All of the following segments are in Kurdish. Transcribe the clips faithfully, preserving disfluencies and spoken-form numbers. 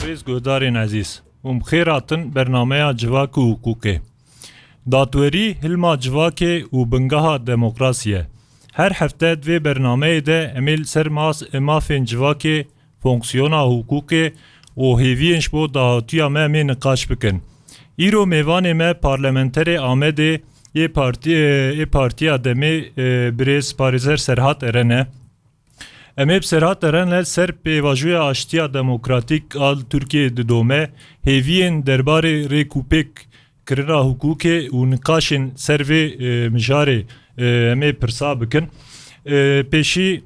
Rêz guhdarên ezîz, hûn bi xêr hatin bernameya Civak û Hiqûqê. Datwerî hilma civakê û bingeha demokrasî ye. Her hefte di vê bernameyê de em ê li ser mas-, mafên civakê, fonksiyona hiqûqê û hêviyên ji bo dahatiya me em ê niqaş bikin. Îro mêvanê me parlamenterê Amedê yê partî-, yê Partiya Demê, e, birêz parêzer Serhat Eren e. Em ê bi Serhat Eren re ser pêvajoya aştiya demokratîk a li Tirkiyeyê didome, hêviyên derbarê rêk û pêk kirina hiqûqê û niqaşên ser vê, e, mijarê, e, em ê pirsa bikin. E, pêşî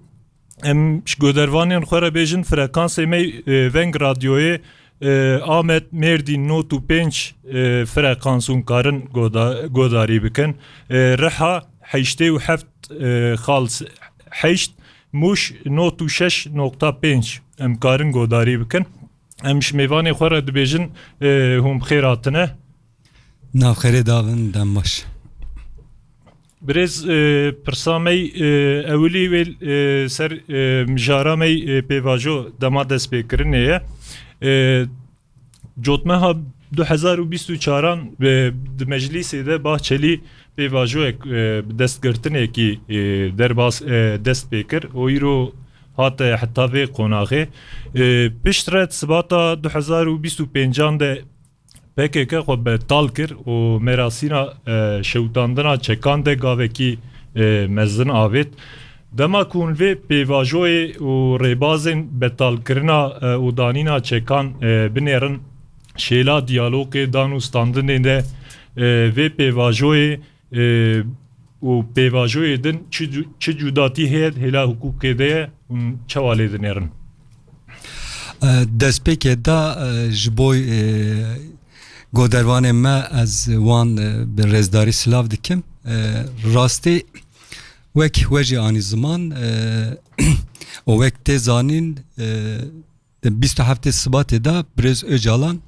em ji godervanên xwe re bêjin frekansê me, e, Veng Radyoyê, e, Amed, Mêrdîn, nod û pênc, e, frekans hûn karin goda-, godarî bikin. E, Riha heştê û heft, e, xal s-, heşt, Mûş nod û şeş nokta pênc em karin godarî bikin. Em ji mêvanê xwe re dibêjin, e, hûn bi xêr hatine. Navxêrê davin, dem baş. Birêz, e, pirsa me, e, ewilî wê, e, ser, e, mijara me, e, pêvajo dema destpêkirinê ye. E, Cotmeha du hezar û bîst û çaran, e, di meclîsê de Bahçelî pêvajoyek, e, bi destgirtinekî, e, derbas, e, dest pê kir û îro hate heta vê qonaxê. E, piştre sibata du hezar û bîst û pêncan de P K K xwe betal kir û merasîna, e, şewitandina çekan de gavekî, e, mezin avêt. Dema ku hûn vê pêvajoyê û rêbazên betalkirina, e, û danîna çekan, e, binêrin, şêla diyalogê, dan û standinê de, e, vê pêvajoyê, e, û pêvajoyê din çi cu-, çi cudatî heye, hêla hiqûqê de ye, hûn çawa lê dinêrin? E, destpêkê de, e, ji bo, e, godervanê me ez wan, e, bi rêzdarî silav dikim. E, rastî wek we jî anî ziman, e, û wek tê zanîn, e, di bîst û heftê Sibatê de Birêz Ocalan,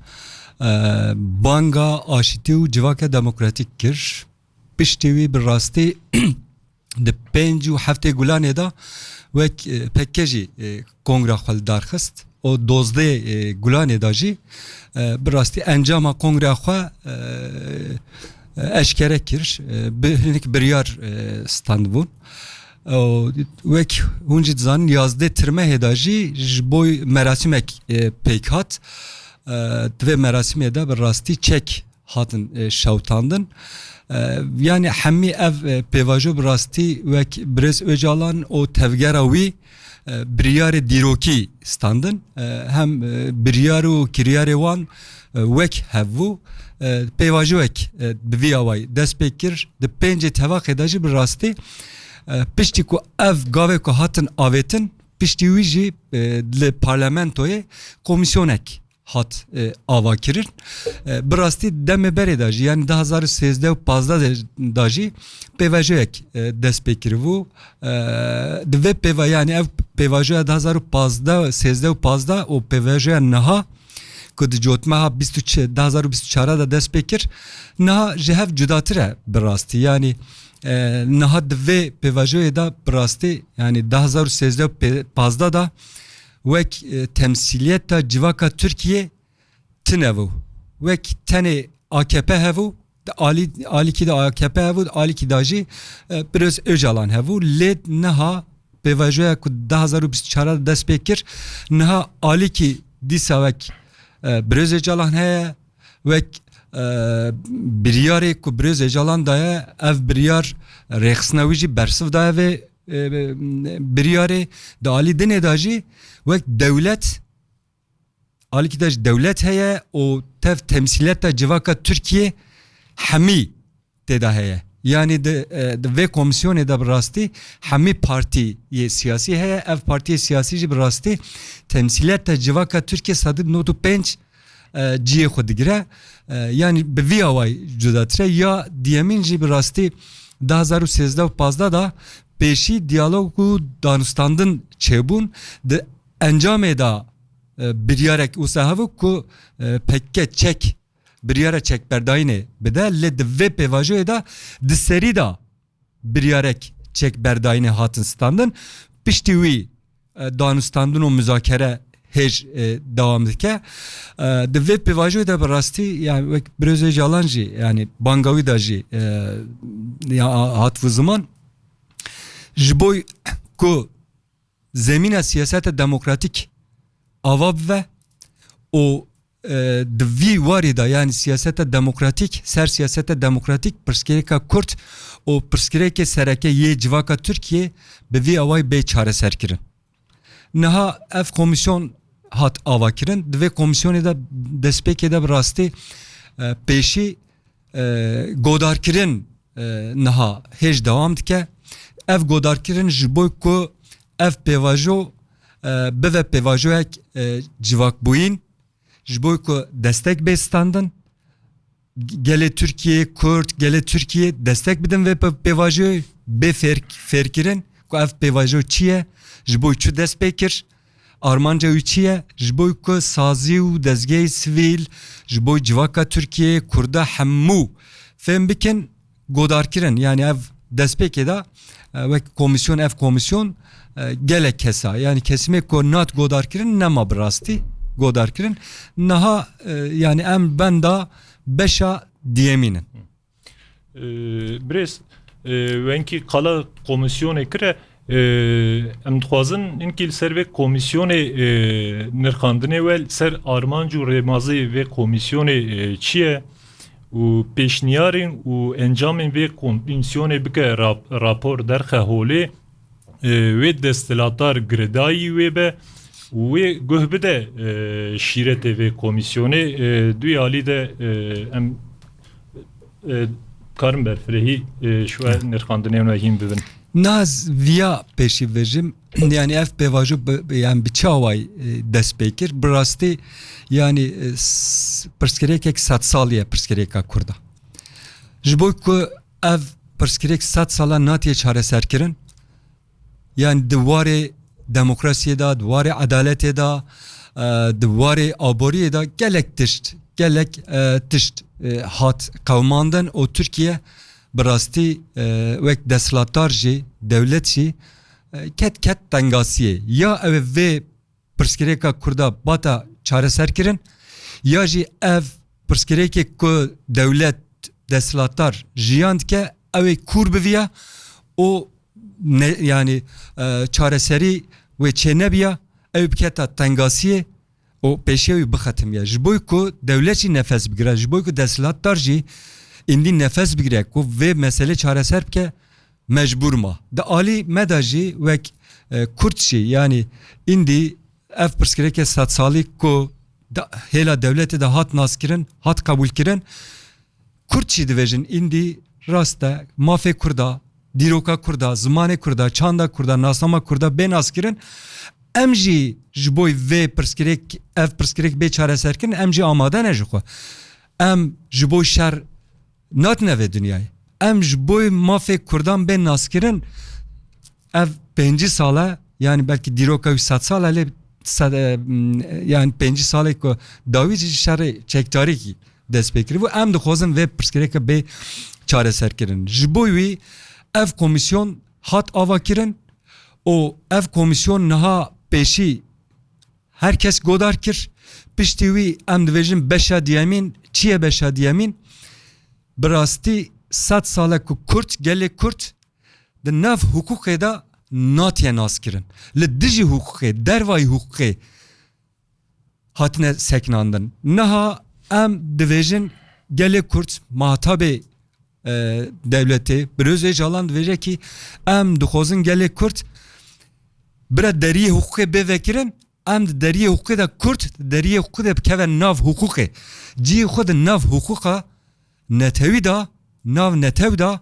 e, banga aşitî û civaka demokratîk kir. Piştî wî bi rastî di pênc û heftê Gulanê de wek, e, P K K jî, e, kongra xwe li dar xist û dozdeh, e, Gulanê de jî, e, bi rastî encama kongra xwe, e, e, eşkere kir, e, bi hinek biryar, e, standibûn. Û wek hûn jî dizanin, yazdeh Tirmehê de jî ji bo merasîmek, e, pêk hat. E, di vê merasîmê de bi rastî çek hatin, e, şewtandin. E, yanî hemî ev, e, pêvajo bi rastî wek Birêz Ocalan û tevgera wî, e, biryarê dîrokî standin. E, hem, e, biryar û kiryarê wan, e, wek hev bû. E, pêvajoyek, e, bi vî awayî dest pê kir. Di pêncê Tevaxê de jî bi rastî, e, piştî ku ev gavê ku hatin avêtin, piştî wî jî, e, li parlamentoyê komîsyonek hat, e, ava kirin. E, bi rastî demê berê de jî, yanî du hezar û sêzdeh û pazdeh de, de jî pêvajoyek, e, dest pê kiribû. E, di vê pêva-, yanî ev pêvajoya du hezar û pazdeh, sêzdeh û pazdeh û pêvajoya niha ku di cotmeha bîst û çar, du hezar û bîst û çar de dest pê kir, niha ji hev cudatir e bi rastî. Yanî, e, niha di vê pêvajoyê de bi rastî, yanî du hezar û sêzdeh û pazdeh de wek, e, temsîliyeta civaka Tirkiyê tune bû. Wek tenê A K P hebû, di alî, alîkî de A K P hebû, di alîkî de jî, e, Birêz Ocalan hebû. Lê niha pêvajoya ku du hezar û bîst û çar de dest pê kir, niha alîkî dîsa wek, e, Birêz Ocalan heye, wek, e, biryarê ku Birêz Ocalan daye, ev biryar rêxistina wî jî bersiv daye vê, e, biryarê. Di alî dinê de jî wek dewlet, alîkî de jî dewlet heye û tev temsîleta civaka Tirkiyê hemî tê de heye. Yanî di, e, di vê komîsyonê de bi rastî hemî partiyê siyasî heye. Ev partiyê siyasî jî bi rastî temsîleta civaka Tirkiyê sed û nod û pênc, e, cihê xwe digire. E, yanî bi vî awayî cudatir e. Ya diyemîn jî bi rastî du hezar û sêzdeh û pazdeh de pêşî diyalog û danûstandin çêbûn. Di encamê de, e, biryarek wisa hebû ku, e, P K K çek, biryara çekberdayînê bide, lê di vê pêvajoyê de di serî de biryarek çekberdayînê hatin standin. Piştî wî, e, danûstandin û muzakere hêj, e, dewam dike. E, di vê pêvajoyê de bi rastî, yani wek Birêz Ocalan jî, yani banga wî de jî, e, ya hat vû ziman, ji bo ku zemîna siyaseta demokratîk ava bibe û, e, di vî warî de, yani siyaseta demokratîk, ser siyaseta demokratîk pirsgirêka Kurd û pirsgirêkê sereke yê civaka Tirkiyê bi vî awayî bê çareserkirin. Niha ev komîsyon hat avakirin. Di vê komîsyonê de destpêkê de bi rastî, e, pêşî, e, godarkirin, e, niha hêj dewam dike. Ev godarkirin ji bo ku ev pêvajo, e, bive pêvajoyek, e, civakbûyîn, ji bo ku destek bê standin, gelê Tirkiyê, Kurd, gelê Tirkiyê destek bidin vê pe-, pêvajoyê bê fêr-, fêrkirin ku ev pêvajo çi ye, ji bo çi dest pê kir, armanca wî çi ye, ji bo ku sazî û dezgehê sivîl, ji bo civaka Tirkiyê, Kurda hemû fêm bikin, godarkirin. Yani ev destpêkê de, e, wek komîsyon, ev komîsyon, e, gelek kesa, yani kesimê ku nat godarkirin nema bi rastî godarkirin. Niha, e, yani em benda beşa diyemîn in. Ee, Birêz, e, wenkî qala komîsyonê kire, e, em dixwazin inkî li ser vê komîsyonê, e, nirxandinê we li ser armanc û rêmazê vê komîsyonê, e, çi ye û pêşniyarên û encamên vê komîsyonê bike rap-, rapor derxe holê, e, wê desthilatdar girêdayî wê be û wê guh bide, e, şîretê vê komîsyonê. E, duyê alî de, e, em, e, karin berfirehî, e, ji we nirxandinên we hîn bibin. Naz viya pêşî vejim, yani ev pêvajo bi, bi, yani bi çi awayî, e, dest pê kir? Bi rastî, yani, e, s-, pirsgirêkek sed salî ye, pirsgirêka Kurda. Ji bo ku ev pirsgirêk sed sala natiye çareserkirin, yani di warê demokrasiyê de, di warê edaletê de, e, di warê aboriyê de gelek tişt, gelek, e, tişt, e, hat qewimandin û Tirkiye bi rastî, e, wek desthilatdar jî, dewlet jî, e, ket ket tengasiyê. Ya ew ê vê pirsgirêka Kurda bata çareserkirin, ya jî ev pirsgirêkê ku dewlet desthilatdar jiyan dike, ew ê kûr biviya û ne, yani, e, çareserî wê çê nebiya, ew biketa tengasiyê û pêşiya wî bixetimiya. Ji bo ku dewlet jî nefes bigire, ji bo ku desthilatdar jî îndî nefes bigire ku vê meselê çareser bike, mecbûr ma. Di alî me de jî wek, e, Kurd jî, yanî îndî ev pirsgirêkê sed salî ku da-, hêla dewletê de hat naskirin, hat qebûlkirin, Kurd jî dibêjin îndî rast e, mafê Kurda, dîroka Kurda, zimanê Kurda, çanda Kurda, nasnama Kurda bê naskirin. Em jî ji bo vê pirsgirêk, ev pirsgirêk bê çareserkirin, em jî amade ne ji xwe. Em ji bo şer natine vê dinyayê. Em ji bo mafê Kurdan bên naskirin, ev pêncî sal e, yani belkî dîroka wî sed sal e, lê sed, e, m, yani pêncî salê ku dawî jî şerê çekdarîkî dest pê kiribû. Em dixwazin vê pirsgirêke bê çareserkirin. Ji bo wî ev komîsyon hat avakirin û ev komîsyon niha pêşî her kes godar kir. Piştî wî em dibêjin beşa diyemîn. Çi ye beşa diyemîn? Bi rastî sed sal e ku Kurd, gelê Kurd di nav hiqûqê de natiye naskirin. Li dijî hiqûqê, dervayî hiqûqê hatine sekinandin. Niha em dibêjin gelê Kurd, mahitabê, e, dewletê, Birêz Ocalan dibêje kî em dixwazin gelê Kurd bira deriyê hiqûqê bê vekirin, em di deriyê hiqûqê de Kurd, di deriyê hiqûqê de bikeve nav hiqûqê. Cihê xwe di nav hiqûqa netewî de, nav netew de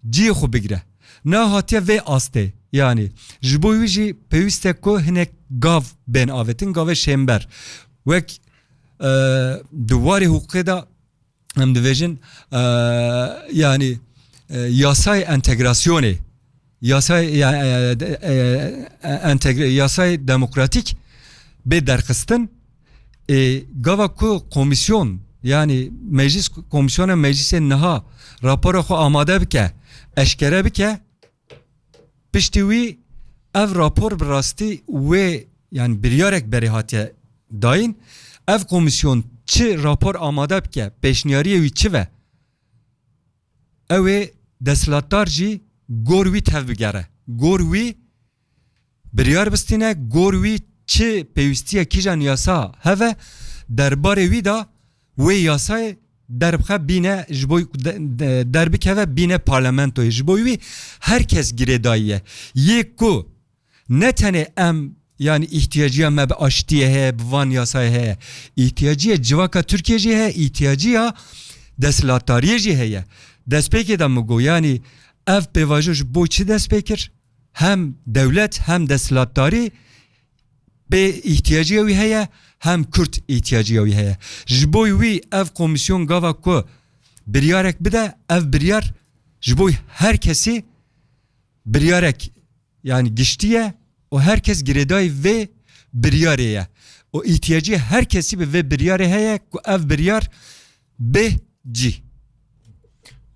cihê xwe bigire. Niha hatiye vê astê. Yanî ji bo wî jî pêwîst e ku hinek gav bên avêtin, gavê şênber. Wek, e, di warê hiqûqê de em dibêjin, e, yanî, e, yasayê entegrasyonê, yasayê, ya, e, de, e, e, entegre-, yasayê demokratîk bê derxistin. E, gava ku komîsyon, yanî meclis, komîsyona meclisê niha rapora xwe amade bike, eşkere bike, piştî wî ev rapor bi rastî wê, yani biryarek berê hatiye dayîn, ev komîsyon çi rapor amade bike, pêşniyariyê wî çi ve, ew ê desthilatdar jî gor wî tev bigere. Gor wî biryar bistîne, gor wî çi pêwîstiye kîjan yasa heve, derbarê wî de wê yasayê derbixe bîne, ji bo de, de, derbikeve bîne parlamentoyê. Ji bo wî her kes girêdayî ye. Yê ku ne tenê em, yanî îhtiyacîya me bi aştiyê heye, bi van yasayê heye. Îhtiyacîya civaka Tirkiyê jî heye, îhtiyacîya desthilatdariyê jî heye. Destpêkê de min got, yanî ev pêvajo ji bo çi dest pê kir? Hem dewlet hem desthilatdarî pê îhtiyacîya wî heye, hem Kurd îhtiyacîya wî heye. Ji bo wî ev komîsyon gava ku biryarek bide, ev biryar ji bo her kesî biryarek, yanî giştî ye û her kes girêdayî vê biryarê ye. Û îhtiyacî her kesî bi vê biryarê heye ku ev biryar bê cî.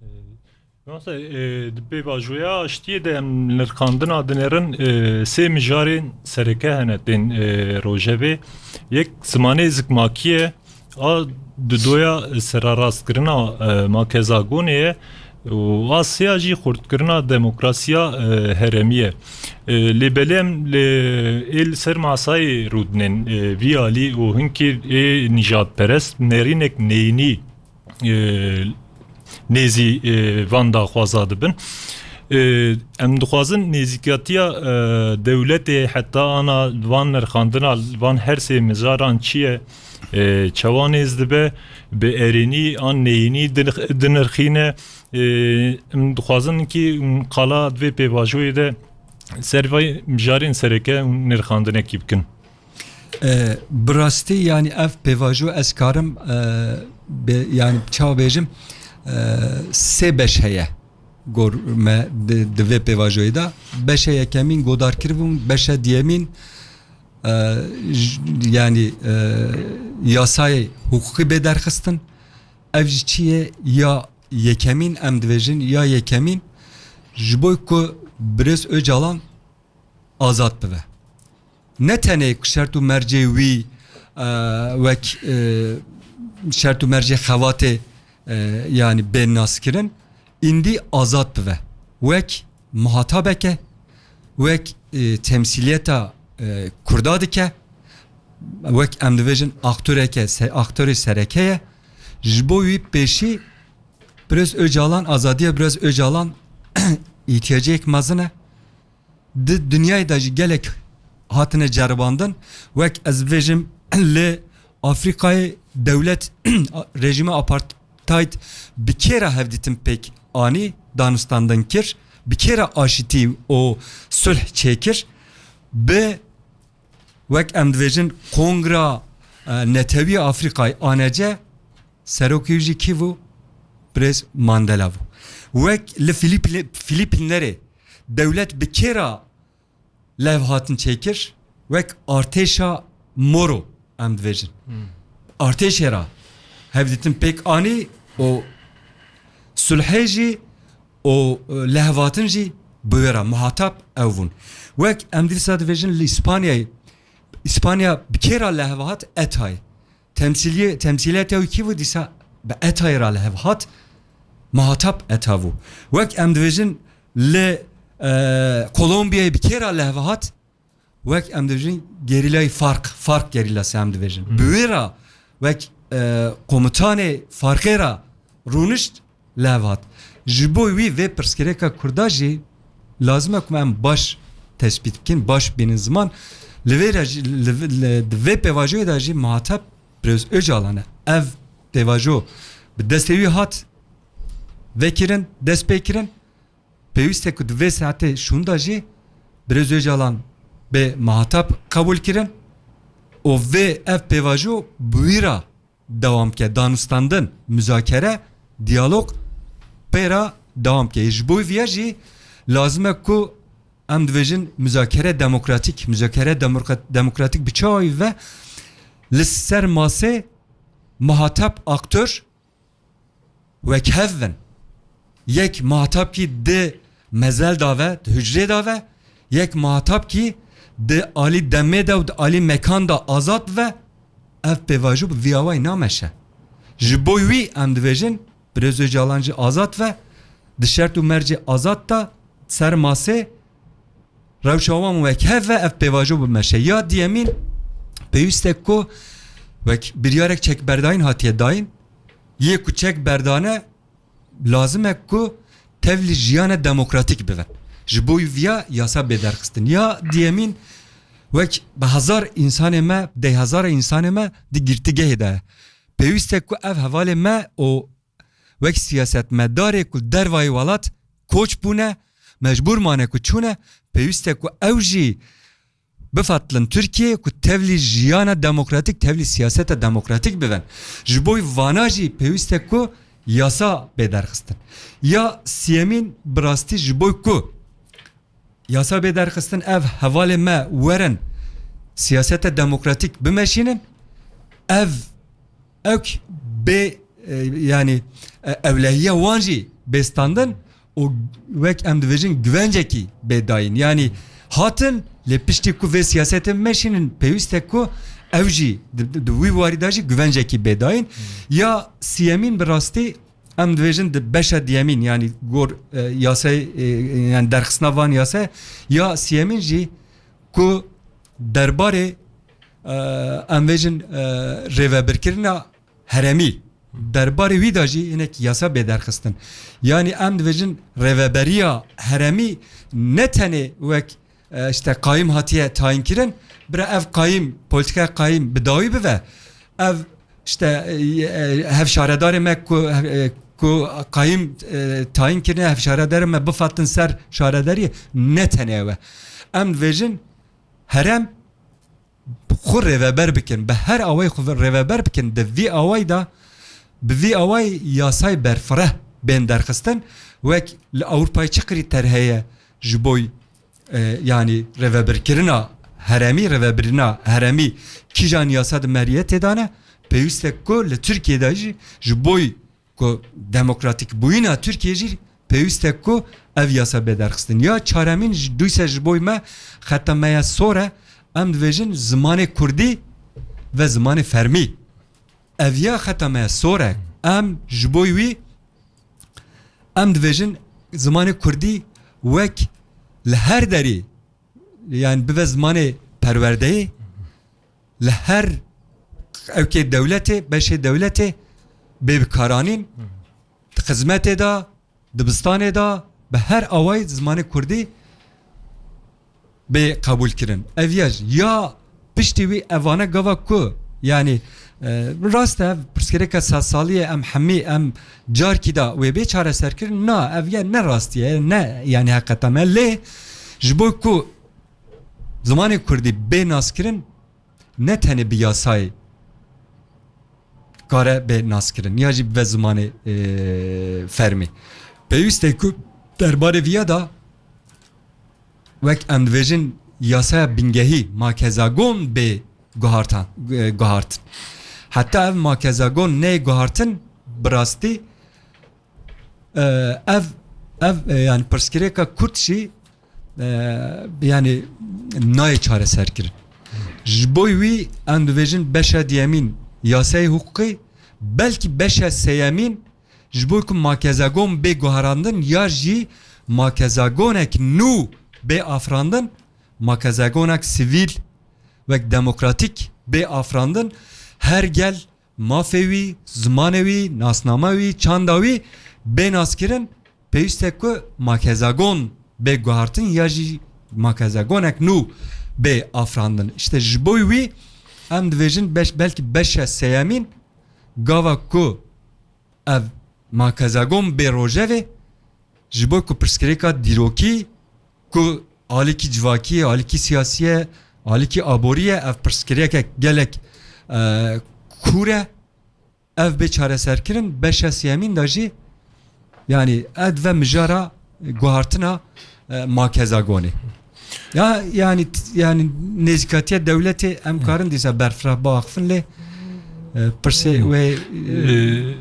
Ee, Nase, e, di pêvajoya aştiyê de em nirxandina dinêrin, e, sê mijarên sereke hene tên, e, rojevê. Yek zimanê zikmakî ye, a didoya serarastkirina, e, makezagonê ye û a sêya jî xurtkirina demokrasiya, e, herêmî ye. E, lê belê em lê ê li ser masayê rûdinên, e, vî alî û hinkî ê nîjadperest nerînek neyînî, e, nêzî, e, van daxwaza dibin. E, em dixwazin nêzîkatiya, e, dewletê heta ana van nirxandina van her sê mijaran çi ye, e, çawa nêz dibe, bi erênî an neyînî din-, dinirxîne. E, em dixwazin kî qala di vê pêvajoyê de ser vê mijarên sereke nirxandinekî bikin. E, bi rastî, yanî ev pêvajo ez karim, e, be-, yanî çawa bêjim, e, sê beş heye gor me di, di vê pêvajoyê de. Beşe yekemîn godar kiribûn, beşe diyemîn, e, j-, yanî, e, yasayê hiqûqî bê derxistin. Ev jî çi ye? Ya yekemîn, em dibêjin ya yekemîn, ji bo ku Birêz Ocalan azad bibe. Ne tenê ku şert û mercê wî, e, wek, e, şert û mercê xebatê, e, yanî bên naskirin, îndî azad bibe. Wek muhatabeke, wek, e, temsîliyeta, e, Kurda dike, wek em dibêjin aktoreke, se-, aktorê sereke ye. Ji bo wî pêşî Birêz Ocalan, azadiya Birêz Ocalan îhtiyaciyek mezin e. Di dinyayê de jî gelek hatine ceribandin. Wek ez bibêjim, li Afrîkayê dewlet rejîma apartheid bi kê re hevdîtin pêk anî, danûstandin kir, bi kê re aşitî û sulh çêkir? Bi, wek em dibêjin, Kongra, e, Netewî Afrîkayê, A N C, serokê wî jî kî bû? Birêz Mandela bû. Wek li Filîpî-, Filîpînlerê dewlet bi kê re levhatin çêkir? Wek artêşa Moro, em dibêjin. Hmm. Artêşê re hevdîtin pêk anî û sulhê jî û, e, lehvatin jî bi wê re muhatap ew bûn. Wek em dîsa dibêjin li Îspanyayê, Îspanya bi kê re lehvat? ETA'yê. Temsîliyê, temsîliyeta wî kî bû dîsa? Bi ETA'yê re li hev hat, muhatap ETA bû. Wek em dibêjin li, e, Kolombiyayê bi kê re li hev hat? Wek em dibêjin gerîlayê FARC, FARC gerîlası em dibêjin. Hmm. Bi wê re wek, e, komutanê FARC'ê re rûnişt, li hev hat. Ji bo wî vê pirsgirêka Kurda jî lazim e ku em baş tespît bikin, baş bînin ziman. Li vê re jî, li, li, di vê pêvajoyê de jî muhateb Birêz Ocalan e. Ev pêvajo bi destê wî hat vekirin, dest pê kirin. Pêwîst e ku di vê saetê şûnda jî Birêz Ocalan bê muhateb qebûl kirin û vê ev pêvajo bi wî re dewam ke, danûstandin, muzakere, diyalog pê re dewam ke. Ji bo viya jî lazim e ku em dibêjin muzakere demokratîk, muzakere demokrat-, demokratîk bi çawa ve li ser masê muhateb, aktor wek hev bin. Yek muhatab kî di mezel da ve, di hucrê da ve, yek muhatab kî di alî demê de û di alî mekan da azad ve, ev pêvajo bi vî awayî nameşe. Ji bo wî em dibêjin, Birêz Ocalan jî azad ve, di şert û mercê azad de ser masê rewşa wan wek hev ve ev pêvajo bimeşe. Ya diyemîn, pêwîst e ku wek biryarek çekberdayîn hatiye dayîn, yê ku çek berdane, lazim e ku tevlî jiyana demokratîk bibin. Ji bo viya yasa bê derxistin. Ya diyemîn, wek bi hezar însanê me, deh hezara însanê me di girtîgehê de ye. Pêwîst e ku ev hevalê me û wek siyasetmedarê ku dervayî welat koç bûne, mecbûr mane ku çûne, pêwîst e ku ew jî bifetlin Tirkiyeyê ku tevlî jiyana demokratîk, tevlî siyaseta demokratîk bibin. Ji bo vana jî pêwîst e ku yasa bê derxistin. Ya siyemîn, bi rastî ji bo ku yasa bê derxistin, ev hevalê me werin siyaseta demokratîk bimeşînin, ev ewk bê, e, yanî, e, ewlehiya wan jî bê standin û wek em dibêjin güvencekî bê dayîn. Yanî hatin, lê piştî ku vê siyasetê meşînin, pêwîst e ku ew jî di, di, di wî warî de jî güvencekî bê dayîn. Ya siyemîn, bi rastî em dibêjin di beşa diyemîn, yanî gor, e, yasayê, e, yanî derxistina van yasayê, ya siyemîn jî ku derbarê, e, em vêjin, e, rêvebirkirina heremî, derbarê wî de jî hinek yasa bê derxistin. Yanî em dibêjin rêveberiya heremî ne tenê wek, e, işte qayîm hatiye tayîn kirin, bira ev qayîm, polîtîkaya qayîm bi dawî bive. Ev işte, e, e, hevşaredarê me ku, e, ku qayîm, e, tayîn kirine, hevşaredarê me bifatin ser şaredariyê, ne tenê ew e. Em dibêjin herem xwe rêveber bikin, bi her awayî xwe rêveber bikin, di vî awayî de, bi vî awayî yasayê berfireh bên derxistin, wek li Ewropayê çi krîter heye ji bo, e, yanî rêvebirkirina heremî, rêvebirina heremî kîjan yasa di meriyetê de ne, pêwîst e ku li Tirkiyê de jî ji bo ku demokratîkbûyîna Tirkiyê jî pêwîst e ku ev yasa bê derxistin. Ya çaremîn, ji, dûyse ji bo me, xeta me ya sor e, em dibêjin zimanê kurdî ve zimanê fermî. Ev ya xeta me ya sor e. Em ji bo wî, em dibêjin zimanê kurdî wek li her derî, yanî bibe zimanê perwerdeyê, li her ewkê dewletê, beşê dewletê bê bikaranîn, di xizmetê de, dibistanê de, bi her awayî zimanê kurdî bê qebûl kirin. Ev ya jî, ya piştî wî evane gava ku, yanî, e, rast e, ev pirsgirêka sedsalî ye, em hemî, em carkî de wê bê çareserkirin. Na, ev ya ne rastî ye, ne, yanî heqeta me. Lê ji bo ku zimanê kurdî bê naskirin, ne tenê bi yasayê kare bê naskirin, ya jî bibe zimanê, e, fermî. Pêwîst e ku derbarê viya de, wek em dibêjin, yasaya bingehî, makezagon bê guhartan, e, guhartin. Heta ev makezagon neyê guhartin, bi rastî, e, ev, ev, e, yanî pirsgirêka kurd jî, e, yanî nayê çareserkirin. Ji bo wî em dibêjin beşa diyemîn yasayê hiqûqî, belkî beşa sêyemîn ji bo ku makezagon bê guherandin ya jî makezagonek nû bê afirandin, makezagonek sivîl wek demokratîk bê afirandin, her gel mafê wî, zimanê wî, nasnama wî, çanda wî bê naskirin, pêwîst e ku makezagon bê guhartin ya jî makezagonek nû bê afirandin. Îşte ji bo wî em dibêjin beş, belkî beşa sêyemîn gava ku ev makezagon bê rojevê, ji bo ku pirsgirêka dîrokî ku alîkî civakî ye, alîkî siyasî ye, alîkî aborî ye, ev pirsgirêkek gelek, e, kûr e. Ev bê çareserkirin, beşa sêyemîn de jî, yanî ev dibe mijara guhartina, e, makezagonê. Ya, yanî, t-, yanî nêzîkatiya dewletê em karin dîsa berfireh biaxifin lê, e, pirsê wê, e,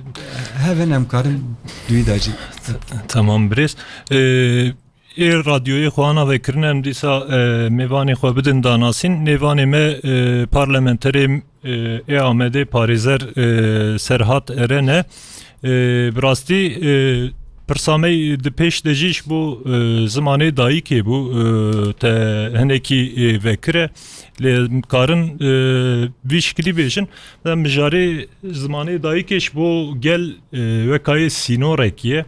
hevin em karin dûyî de jî. Tamam birêz. E, ê radyoyê xwe ana vekirin em dîsa, e, mêvanê xwe bidin danasîn. Mêvanê me, e, parlamenterê e, ê Amedê parêzer, e, Serhat Eren e. E, bi rastî, e, pirsa me di pêş de jî ji bo, e, zimanê dayikê bû, e, te hinekî, e, vekir e. Lê em karin, e, vî şikilî bêjin. Em mijarê zimanê dayikê ji bo gel, e, wekayê sînorekî ye.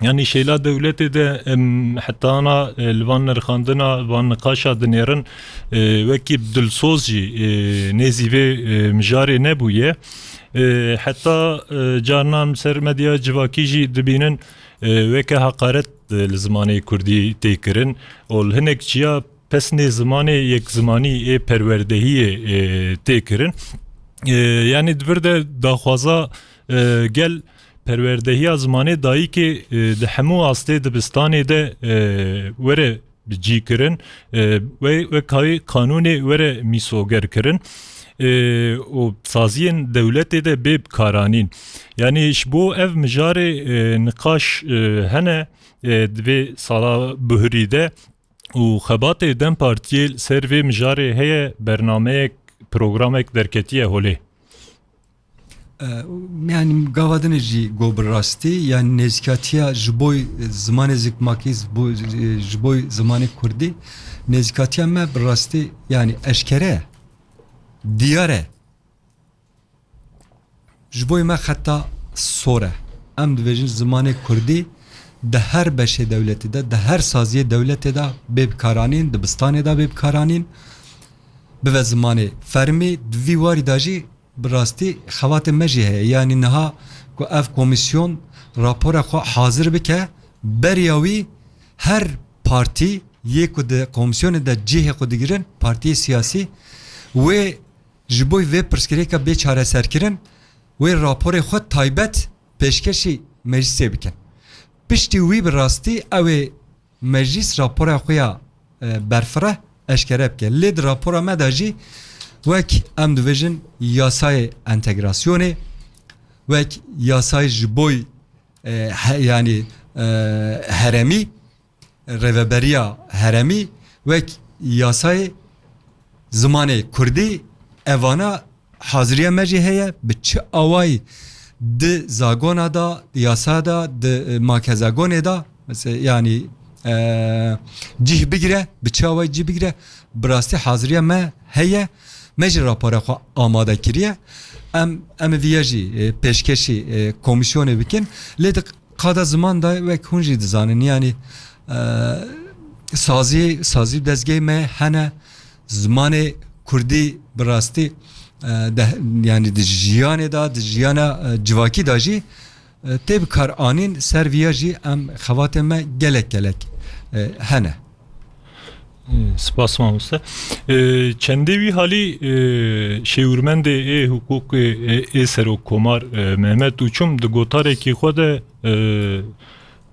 Yanî şêla dewletê de em heta ana, e, li van nirxandina, van niqaşa dinêrin, e, wekî dilsoz jî, e, nêzî vê, e, mijarê nebûye. E, heta, e, carnan ser medya civakî jî dibînin, e, weke heqaret, e, li zimanê kurdî tê kirin û li hinek çiya pesnê zimanê yekzimanî ê perwerdehiyê, e, tê kirin. E, yanî di vir de daxwaza, e, gel perwerdehiya zimanê dayikê, e, di hemû astê dibistanê de, e, were cî kirin, e, we, wek kayê kanûnê were mîsoger kirin, e, û saziyên dewletê de bê bikaranîn. Yanî ji bo ev mijarê, e, niqaş, e, hene, e, di vê sala bihurî de û xebatê DEM Partiyê li ser vê mijarê heye, bernameyek, programek derketiye holê? E, yanî gava din jî got bi rastî, yanî nêzîkatiya ji bo zimanê zikmakî, ji bo, e, ji bo zimanê kurdî, nêzîkatiya me bi rastî, yanî eşkere ye, diyar e. Ji bo me xeta sor e. Em dibêjin zimanê kurdî di her beşê dewletê de, di her saziyê dewletê de bê bikaranîn, dibistanê de bê bikaranîn, bibe zimanê fermî, di vî warî de jî bi rastî xebatê me jî heye. Yanî niha ku ev komîsyon rapora xwe hazir bike, beriya wî her partî yê ku di komîsyonê de cihê xwe digirin, partiyê siyasî, wê ji bo vê pirsgirêka bê çareserkirin, wê raporê xwe taybet pêşkêşî meclîsê bikin. Piştî wî bi rastî ew ê meclîs rapora xwe ya, e, berfireh eşkere bike. Lê di rapora me de jî wek em dibêjin yasayê entegrasyonê, wek yasayê ji boy, e, he-, yanî, e, heremî, rêveberiya heremî, wek yasayê zimanê kurdî, evana haziriya me jî heye, bi çi awayî di zagona de, di yasa de, di, e, makezagonê de, mesela, yanî, e, cih bigire, bi çi awayî cih bigire, bi rastî haziriya me heye, me jî rapora xwe amade kiriye. Em, em ê viya jî, e, pêşkêşî, e, komîsyonê bikin. Lê di qada ziman de wek hûn jî dizanin, yanî, e, sazî, sazî û dezgehê me hene, zimanê kurdî bi rastî, e, de, yanî di jiyanê de, di jiyana, e, civakî de jî, e, tê bi kar anîn, ser viya jî em xebatê me gelek gelek, e, hene. E, spas mamoste. E, çendê wî halî, e, şêwirmendê ê hiqûqê, e, ê Serokkomar, e, Mehmet Uçum di gotarekî xwe de, e,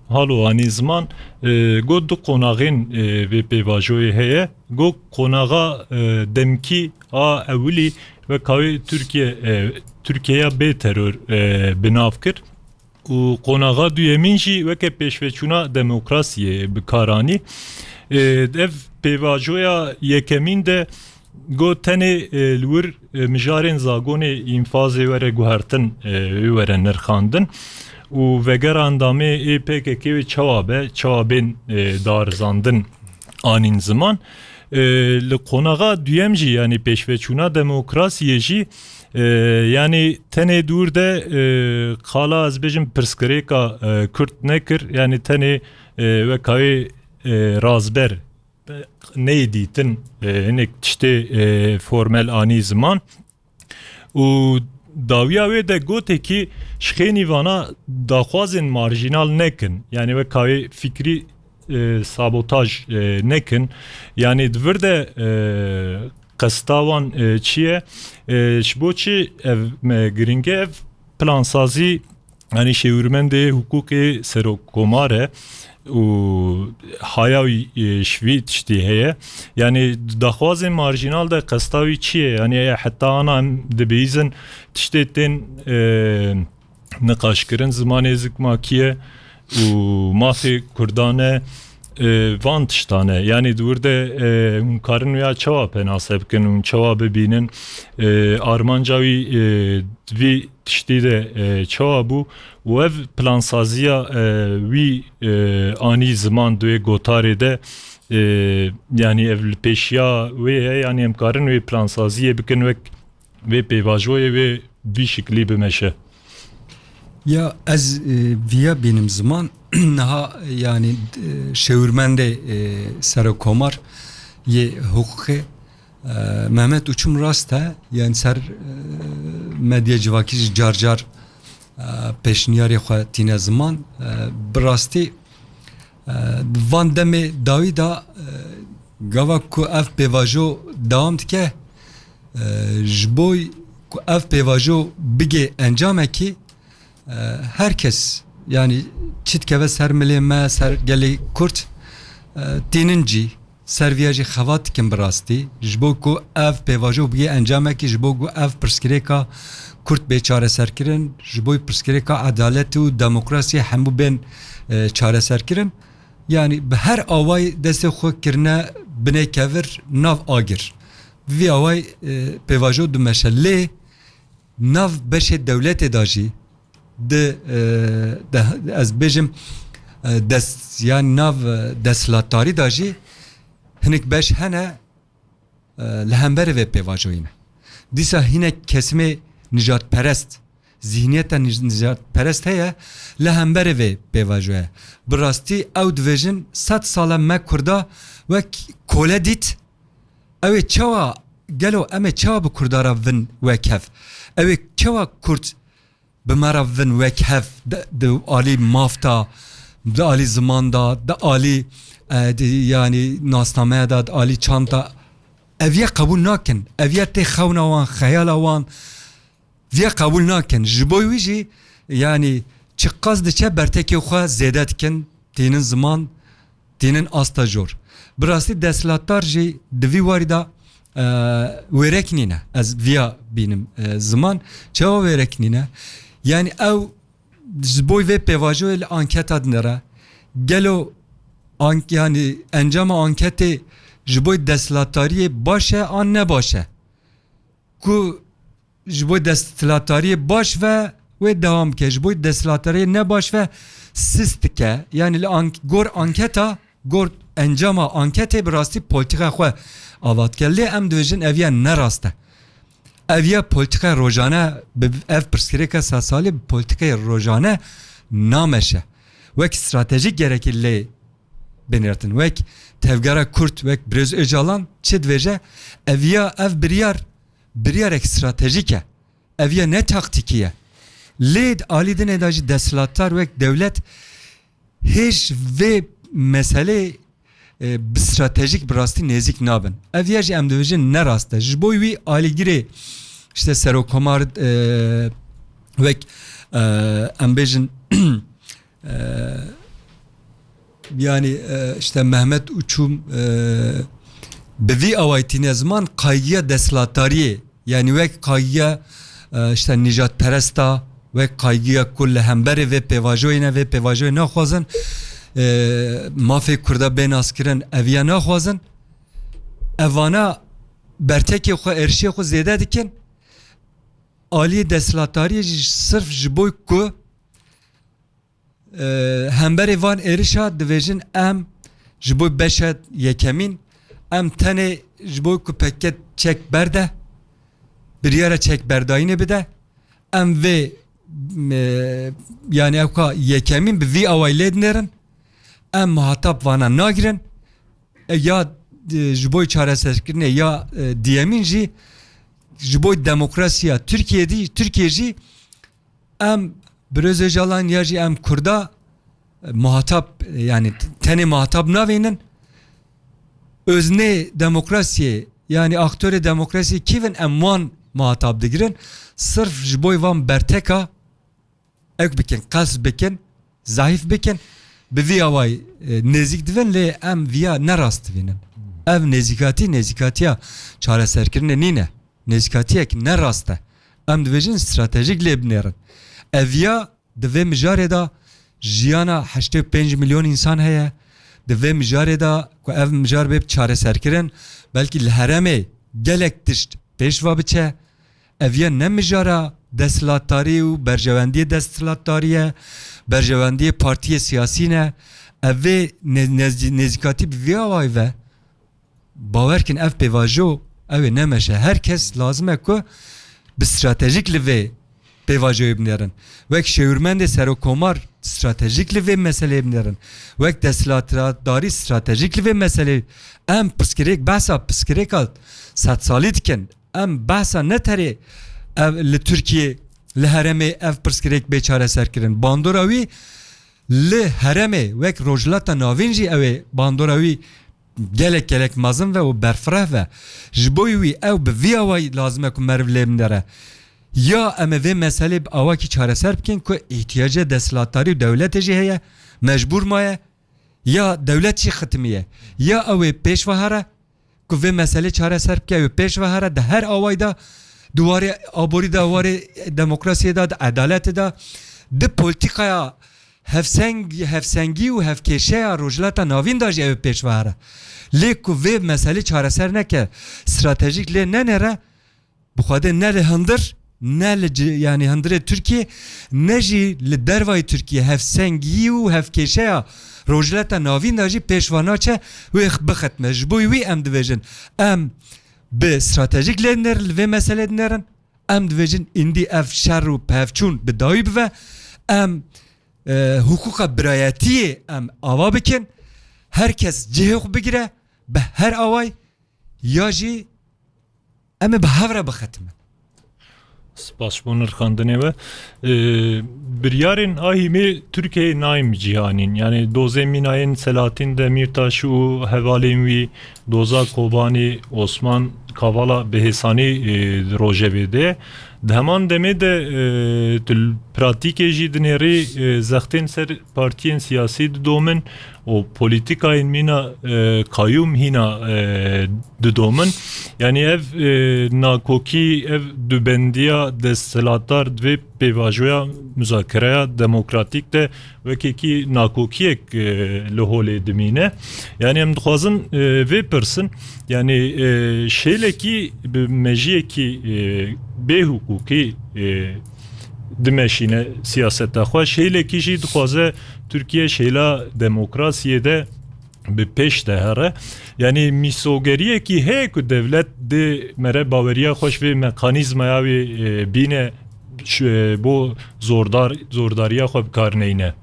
halo anî ziman, e, got du qonaxên, e, vê pêvajoyê heye. Got qonaxa, e, demkî a ewilî wek kawê Tirkiye, e, Tirkiyeya bê teror, e, bi nav kir. Û qonaxa duyemîn jî weke pêşveçûna demokrasiyê bi kar anî. E, ev pêvajoya yekemîn de got tenê, e, li wir, e, mijarên zagonê înfazê were guhertin, e, wê were nirxandin û vegera endamê ê P K K wê çawa be, çawa bên, e, darizandin anîn ziman. E, li qonaxa duyem jî, yanî pêşveçûna demokrasiyê jî, e, yanî tenê dûr de, e, qala ez bêjim pirsgirêka, e, Kurd nekir, yanî tenê, e, wekayê, e, razber, e, neyê dîtin, e, hinek tiştê, e, formel anî ziman. Û dawiya wê de gotekî ji xênî vana daxwazên marjînal nekin. Yanî wek kawê fikrî, e, sabotaj, e, nekin. Yanî di vir de, e, qesta wan, e, çi ye? E, ji bo çi ev me giring e? Ev plansazî, yanî şêwirmendê hiqûqê serokkomar e û haya wî, e, ji vî tiştî heye. Yanî daxwazên marjînal de qesta wî çi ye? Yanî heta ana em dibihîzin tiştê tên, e, niqaşkirin zimanê zikmakî ye û mafê Kurdan e E, van tiştan e. Yanî di wir de, e, hûn karin wêya çawa penase bikin, hûn çawa bibînin? E, armanca wî, e, di vî tiştî de, e, çawa bû? Û ev plansaziya, e, wî, e, anî ziman di wê gotarê de, e, yanî ev li pêşiya wê heye, yanî em karin wê plansaziyê bikin wek vê pêvajoyê wê vî şiklî bimeşe. Ya ez, e, viya bînim ziman, niha, yanî, e, şêwirmendê, e, Serokomar yê Hiqûqê, e, Mehmet Uçum rast e, yanî ser, e, medya civakî jî car car, e, pêşniyarê xwe tîne ziman. E, bi rastî, e, di van demê dawî de, e, gava ku ev pêvajo dewam dike, e, ji bo ku ev pêvajo bigê encamekî, e, her kes, yanî çi dikeve ser milê me, ser gelê Kurd, e, tînin cî, ser viya jî xebat dikin bi rastî. Ji bo ku ev pêvajo bigê encamekî, ji bo ku ev pirsgirêka Kurd bê çareserkirin, ji bo pirsgirêka edaletê û demokrasiyê hemû bên, e, çareserkirin. Yanî bi her awayî destê xwe kirine binê kevir nav agir. Bi vî awayî, e, pêvajo dimeşe. Lê nav beşê dewletê de jî di, e, de, ez bêjim, e, dest, yanî nav, e, desthilatdarî de jî hinek beş hene, e, li hemberê vê pêvajoyê ne. Dîsa hinek kesimê nijadperest, zihniyeta nij-, nijadperest heye, li hemberê vê pêvajoye. Bi rastî ew dibêjin, sed sal e me Kurda wek kole dît, ew ê çawa, gelo em ê çawa bi Kurda re bin wek hev? Ew ê çawa Kurd bi me re bin wek hev, di, di alî maf de, di alî ziman de, di alî, e, di, yanî nasnameya de, di alî çand de? Ev yê qebûl nakin. Ev yê tê xewna wan, xeyala wan. Vê qebûl nakin. Ji bo wî jî, yanî çiqas diçe bertekê xwe zêde dikin, tînin ziman, tînin asta jor. Bi rastî desthilatdar jî di vî warî de, e, wêrek nîne. Ez viya bînim, e, ziman. Çawa wêrek nîne? Yanî ew ji bo vê pêvajoyê li anketa dinêre. Gelo ank-, yanî encama anketê ji bo desthilatdariyê baş e an ne baş e? Ku ji bo desthilatdariyê baş ve wê dewam bike, ji bo desthilatdariyê ne baş ve sist dike. Yanî li ank-, gor anketa, gor encama anketê bi rastî polîtîka xwe ava dike. Lê em dibêjin ev ya ne rast e. Ev ya polîtîkaya rojane, bi ev pirsgirêka sed salî bi polîtîkaya rojane nameşe. Wek stratejîk gerekî lê binêrtin. Wek Tevgera Kurd, wek Birêz Ocalan çi dibêje? Ev ya, ev biryar, biryarek stratejîk e. Ev ya ne taktîkî ye. Lê di alî dinê de jî desthilatdar wek dewlet hêj vê meselê, e, bi stratejîk bi rastî nêzîk nabin. Ev ya jî em dibêjin ne rast e. Ji bo wî alîgirê işte Serokomar, e, wek, e, em bêjin, e, yanî, e, işte Mehmet Uçum, e, bi vî awayî tîne ziman qaygiya desthilatdariyê, yanî wek qaygiya, e, işte nijadperesta, wek qaygiya ku li hemberê vê pêvajoyê ne, vê pêvajoyê naxwazin, e, mafê Kurda bê naskirin, eviya naxwazin. Evana bertekê xwe, êrişê xwe zêde dikin. Aliyê desthilatdariyê jî sirf ji bo ku e, hemberê van êrişa dibêjin em ji bo beşa yekemîn, em tenê ji bo ku P K K çek berde, biryara çekberdayînê bide, em vê, e, yanî ew ka yekemîn bi vî awayî lê dinêrin, em muhatab vana nagirin, e, ya, e, ji bo çareserkirinê ya, e, diyemîn jî ji bo demokrasiya Tirkiyê dî, Tirkiye jî em Birêz Ocalan ya jî em Kurda, e, muhatap, e, yanî t-, tenê muhatap navênin. Öznê demokrasiyê, yanî aktorê demokrasiyê kîvin em wan muhatap digirin. Sirf ji bo van berteka ek bikin, qels bikin, zayîf bikin, bi vî awayî, e, nêzîk divin, lê em viya ne rast divînin. Ev nêzîkatî, nêzîkatiya çareserkirinê nîne. Nêzîkatiyek ne rast e. Em dibêjin stratejîk lê binêrin. Ev ya di vê mijarê de jiyana heştê û pênc milyon însan heye. Di vê mijarê de ku ev mijar bê çareserkirin, belkî li herêmê gelek tişt pêş ve biçe. Ev ya ne mijara desthilatdarî û berjewendiyê desthilatdarî ye, berjewendiyê partiyê siyasî ne. Ev vê ne-, nez-, nêzîkatî bi vî awayî ve, bawer kin ev pêvajo ew ê nemeşe. Her kes lazim e ku bi stratejîk li vê pêvajoyê binêrin. Wek şêwirmendê serokkomar stratejîk li vê meseleyê binêrin. Wek desthilatdarî stratejîk li vê meseleyê. Em pirsgirêk, behsa pirsgirêka sedsalî dikin. Em behsa ne terê ev li Tirkiyê, li herêmê ev pirsgirêk bê çareserkirin. Bandora wî li herêmê wek Rojhilata Navîn jî ew ê bandora wî gelek gelek mezin ve û berfireh ve. Ji bo wî ew bi vî awayî lazim e ku meriv lê binere. Ya em ê vê meselê bi awakî çareser bikin ku îhtiyacê desthilatdarî û dewletê jî heye, mecbûr maye, ya dewlet jî xitimiye. Ya ew ê pêş ve here ku vê meselê çareser bike, ew ê pêş ve here di her awayî de, di warê aborî de, warê demokrasiyê de, di edaletê de, di polîtîkaya hevseng-, hevsengî û hevkêşeya Rojhilata Navîn de jî ew ê pêş ve here. Lê ku vê meselê çareser neke, stratejîk lê nenêre, bi Xwedê ne li hundir, ne li ci-, yanî hundirê Tirkiyê, ne jî li dervayî Tirkiyê hevsengî û hevkêşeya Rojhilata Navîn de jî pêş ve naçe wê bixetime. Ji bo wî em dibêjin, em bi stratejîk lê dinêrin, li vê meselê dinêrin. Em dibêjin, îndî ev şer û pevçûn bi dawî bibe. Em, e, hiqûqa birayetiyê em ava bikin. Her kes cihê xwe bigire, bi her away, ya jî em ê bi hev re bixetimin. Spas ji bo nirxandinê we. Ee, biryarên ahîmê Tirkiyeyê nayên bi cîhanîn. Yani dozê mîna yên Selahattin Demirtaş û hevalên wî, doza Kobanî, Osman Kavala bi hêsanî, e, di rojevê de. Di heman demê de, e, di pratîkê jî dinêrî, e, zextên ser partiyên siyasî didomin û polîtîkayên mîna, e, qayûm hîna, e, didomin. Yani ev, e, nakokî, ev dubendiya desthilatdar di vê pêvajoya muzakereya demokratîk de wekekî nakokiyek, e, li holê dimîne. Yani em dixwazin, e, vê pirsin, yani, e, şêlekî bi mejiyekî, e, bêhiqûqî, e, dimeşîne siyaseta xwe. Şêlekî jî dixwaze Tirkiye şêla demokrasiyê de bi pêş de here. Yani mîsogeriyekî heye ku dewlet dê mere baweriya xwe ji vê mekanîzmaya wê, e, bîne, ş-, e, bo zordar, zordariya xwe bi kar neyne.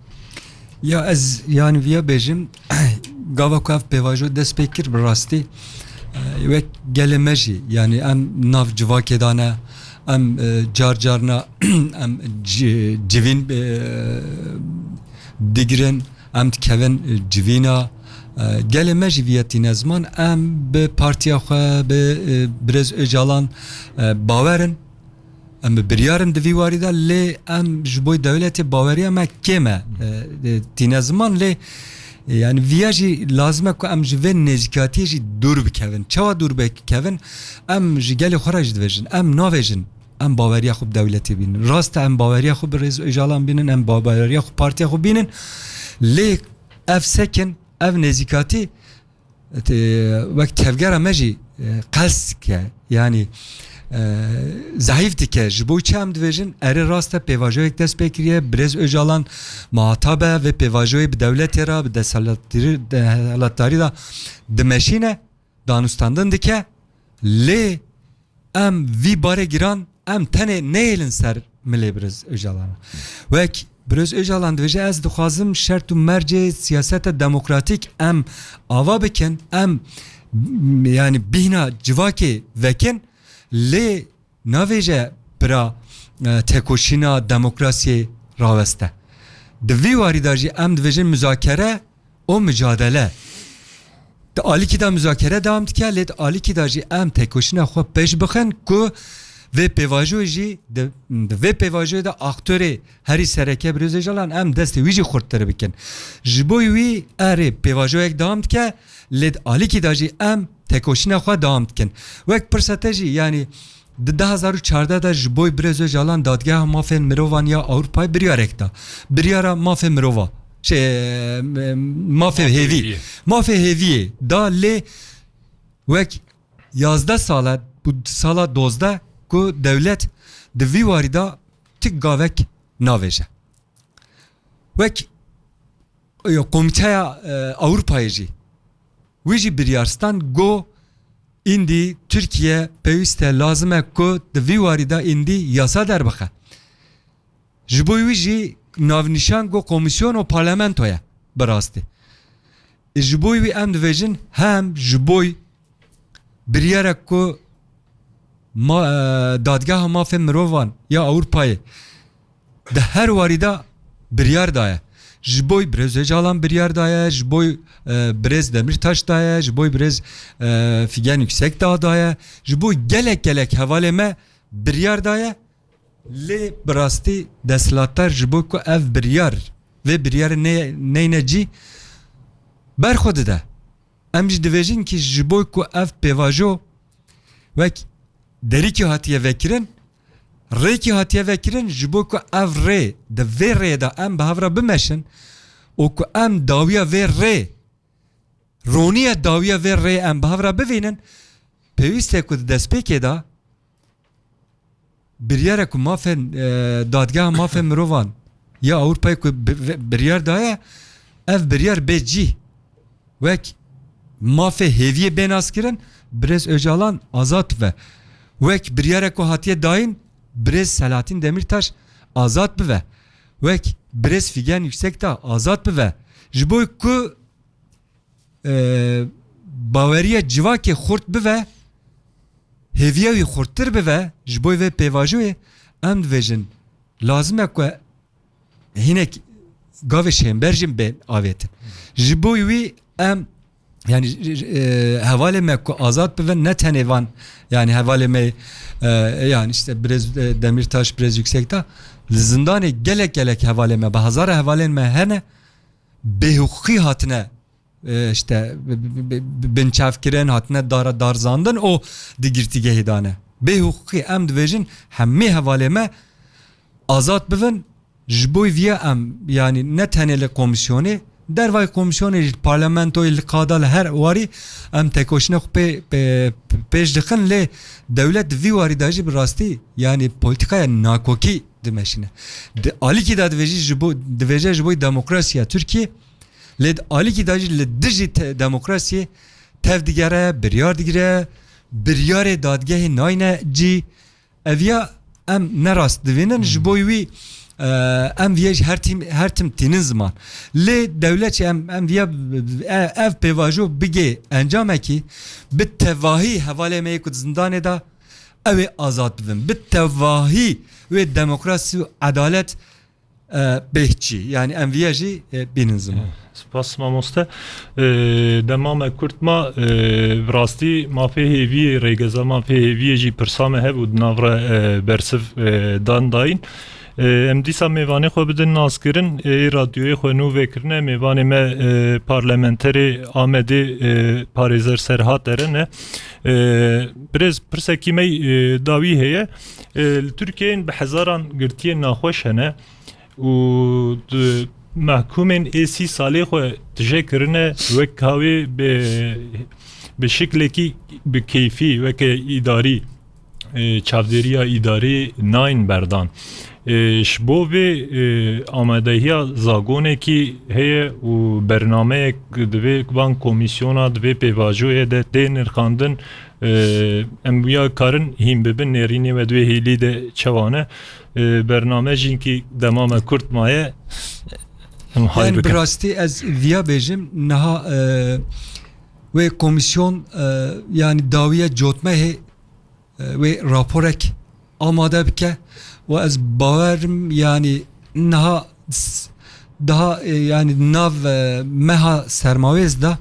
Ya ez yani viya bêjim, gava ku ev pêvajo dest pê kir bi rastî, e, wek gelê me jî, yani em nav civakê de ne, em, e, car carna em ci-, civîn, e, digirin, em dikevin, e, civîna. E, gelê me jî viya tîne ziman, em bi partiya xwe, bi, e, Birêz Ocalan, e, bawer in. Em bi biryar in di vî warî de, lê em ji bo dewletê baweriya me kêm e. E, e, tîne ziman, lê, e, yani viya jî lazim e ku em ji vê nêzîkatiyê jî dûr bikevin. Çawa dûr bikevin? Em ji gelê xwe re jî dibêjin. Em navêjin em baweriya xwe bi dewletê bînin. Rast e, em baweriya xwe bi Rêz Ocalan bînin, em baweriya xwe partiya xwe bînin. Lê ev sekin, ev nêzîkatî, te-, wek tevgera me jî, e, qels dike, yani, e, zehîf dike. Ji bo çi em dibêjin? Erê, rast e, pêvajoyek dest pê kiriye, Birêz Ocalan muhatab e, vê pêvajoyê bi dewletê re, bi desthilatdarî, desthilatdarî de dimeşîne, danûstandin dike, lê em vî barê giran em tenê neyêlin ser milê Birêz Ocalan. Wek Birêz Ocalan dibêje, ez dixwazim şert û mercê siyaseta demokratîk em ava bikin, em, m-, yani bîhna civakê vekin, lê navêje pira, e, têkoşîna demokrasiyê raweste. Di vî warî de jî em dibêjin muzakere û micadele. Di alîkî de muzakere dewam dike, lê di alîkî de jî em têkoşîna xwe pêş bixin ku vê pêvajoyê jî di, di vê pêvajoyê de aktorê herî sereke Birêz Ocalan em destê wî jî xurttir bikin. Ji bo wî erê pêvajoyek dewam dike, lê di alîkî de jî em têkoşîna xwe dewam dikin. Wek pirsa te jî, yanî di du hezar û çardeh de ji bo Birêz Ocalan Dadgeha Mafên Mirovan ya Ewropayê biryarek da. Biryara mafê mirova. Şey, e, mafê hêvî. Mafê hêviyê da lê wek yazdeh sala, bu sala dozdeh ku dewlet di vî warî de tik gavek navêje. Wek, e, Komîteya, e, Ewropayê jî, wî jî biryar stand, got, îndî Tirkiye pêwîst e, lazim e ku di vî warî de îndî yasa derbixe. Ji bo wî jî navnîşan got komîsyon û parlamento ye bi rastî. Ji bo wî em dibêjin hem ji bo biryarek ku ma-, e, Dadgeha Mafên Mirovan ya Ewropayê di her warî de biryar daye. Ji bo birêz Ocalan biryar daye, ji bo, e, birêz Demirtaş daye, ji bo birêz, e, Figen Yüksekdağ daye, ji bo gelek gelek hevalê me biryar daye. Lê bi rastî desthilatdar ji bo ku ev biryar, vê biryarê ne-, neyne cî, berxwe dide. Em jî dibêjin ki ji bo ku ev pêvajo wek derîkî hatiye vekirin, rêkî hatiye vekirin, ji bo ku ev rê, di vê rêyê de em bi hev re bimeşin û ku em dawiya vê rê, roniya dawiya vê rê em bi hev re bivînin, pêwîst e ku di destpêkê de biryara ku mafên, e, Dadgeha Mafên Mirovan ya Ewropayê ku bi-, bi-, biryar daye, ev biryar bê cî. Wek mafê hêviyê bê naskirin, birêz Ocalan azad bibe. Wek biryara ku hatiye dayîn, birêz Selahattin Demirtaş azad bibe. Wek birêz Figen Yüksekdağ azad bibe. Ji bo ku, e, baweriya civakê xurt bibe, hêviya wî xurttir bibe, ji bo vê pêvajoyê em dibêjin, lazim e ku hinek gavê şênber jî bên avêtin. Ji bo wî em, yani, e, hevalê me ku azad bibin, ne tenê van, yani hevalê me, e, yani işte birêz, e, Demirtaş, birêz Yüksekdağ, li zindanê gelek gelek hevalê me, bi hezara hevalên me hene, bêhuqûqî hatine, e, işte, bi-, bi-, bi-, bi-, binçavkirin, hatine dara darzandin û di girtîgehê de ne. Bêhuqûqî em dibêjin, hemî hevalê me azad bibin, ji bo viya em, yani ne tenê li komîsyonê, dervayî komîsyonê jî, li parlamentoyê, li qada, li her warî em tekoşîna xwe pê-, pê-, pêş dixin, lê dewlet di vî warî de jî bi rastî, yani polîtîkaya nakokî dimeşîne. Di alîkî de dibêjî ji bo, dibêje ji bo demokrasiya Tirkiyê, lê di alîkî de jî li dijî te-, demokrasiyê tev digere, biryar digire, biryarê dadgehê nayne cî. Ev ya em ne rast divînin, ji bo wî, e, em viya jî her tim, her tim tînin ziman. Lê dewlet jî em, em viya, e, ev pêvajo bigê encamekî, bi tevahî hevalê me yê ku di zindanê de ew ê azad bibin. Bi tevahî wê demokrasî û edalet, e, bêhçî. Yani em viya jî, e, bînin ziman. Spas mamoste. E, dema me kurt ma, e, bi rastî mafê hêviyê, rêgeza mafê hêviyê jî pirsa me hebû di nav re, e, bersiv, e, dan dayîn. E, em dîsa mêvanê xwe bidin naskirin. Ê radyoyê xwe nû vekirine. Mêvanê me, e, parlamenterê Amedê, e, parêzer Serhat Eren e. E, birêz, pirsekî me, e, dawî heye. E, li Tirkiyeyên bi hezaran girtiyên naxweş hene û di mehkûmên ê sî salê xwe tije kirine, wek ka wê bi, bi şiklekî bi keyfî weke îdarî, e, çavdêriya îdarî nayên berdan. E, ji bo vê, e, amadehiya zagonekî heye û bernameyek di vê van komîsyona, di vê pêvajoyê de tê nirxandin, e, em wiya karin hîn bibin, nêrînê we di wê hêlî de çawa ne? E, bername jî kî dema me kurt maye. Em hay Yani bi bikin. Rastî ez viya bêjim, niha, e, wê komîsyon, e, yani dawiya cotmehê, e, wê raporek amade bike û ez bawerim, yani niha s-, daha, e, yani nav, e, meha sermawêz de,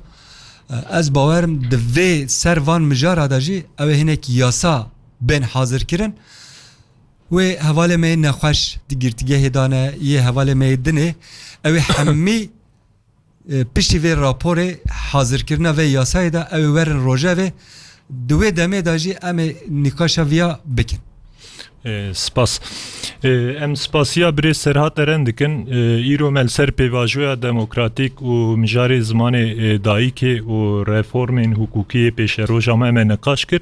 e, ez bawerim di vê ser van mijara de jî ew ê hinek yasa bên hazir kirin. Wê hevalê me yê nexweş di girtîgehê de ne, yê hevalê me yê din ê, ew ê hemî, e, piştî vê raporê hazirkirina vê yasayê de ew ê werin rojevê, di wê demê de jî em ê nîqaşa viya bikin. E, spas. E, em spasiya birêz Serhat Eren dikin. E, îro me li ser pêvajoya demokratîk û mijarê zimanê, e, dayikê û reformên hukûkî yê pêşeroja me me niqaş kir.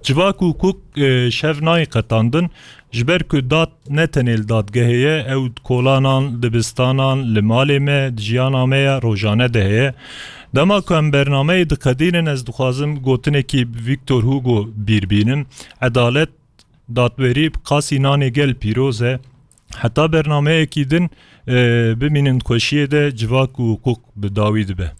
Civak û hukuk, e, şev nayê qetandin, ji ber ku dad ne tenê li dadgehê ye, ew di kolanan, dibistanan, li malê me, di jiyana me ya rojane de heye. Dema ku em bernameyê diqedînin, ez dixwazim gotinekî Victor Hugo bîr bînim. Edalet, dadwerî bi qasî nanê gel pîroz e. Heta bernameyekî din, e, bimînin di xweşiyê de, civak û hukuk bi dawî dibe.